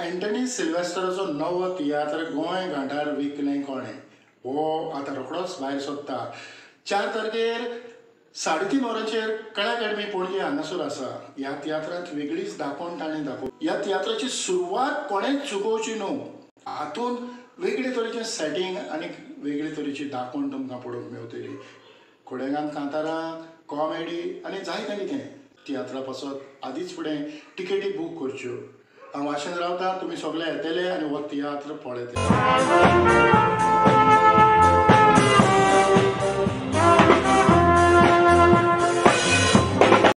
Anthony सिल्वेस्टराचो नवो तियात्र गोंय घांटार विकलें कोणें हो आतां रोखडोच भायर सोदता. 4 तारखेर 3:30 वरांचेर कला अकादमी पणजे हांगासर आसा. ह्या तियात्रांत वेगळीच दाखोवण ताणें दाखोवली. ह्या तियात्राची सुरवात कोणेंच चुकोवची न्हू. हातूंत वेगळे तरेचें सेटींग आनी वेगळे तरेची दाखोवण तुमकां पळोवंक मेवतली. खोडेगांत कांतारां, कॉमेडी आनी जायतें कितें. तियात्रा पासत आदींच फुडें टिकेटी बूक करच्यो. हांव आशेन रावता तुमी सगळे येतले आनी हो तियात्र पळयतले.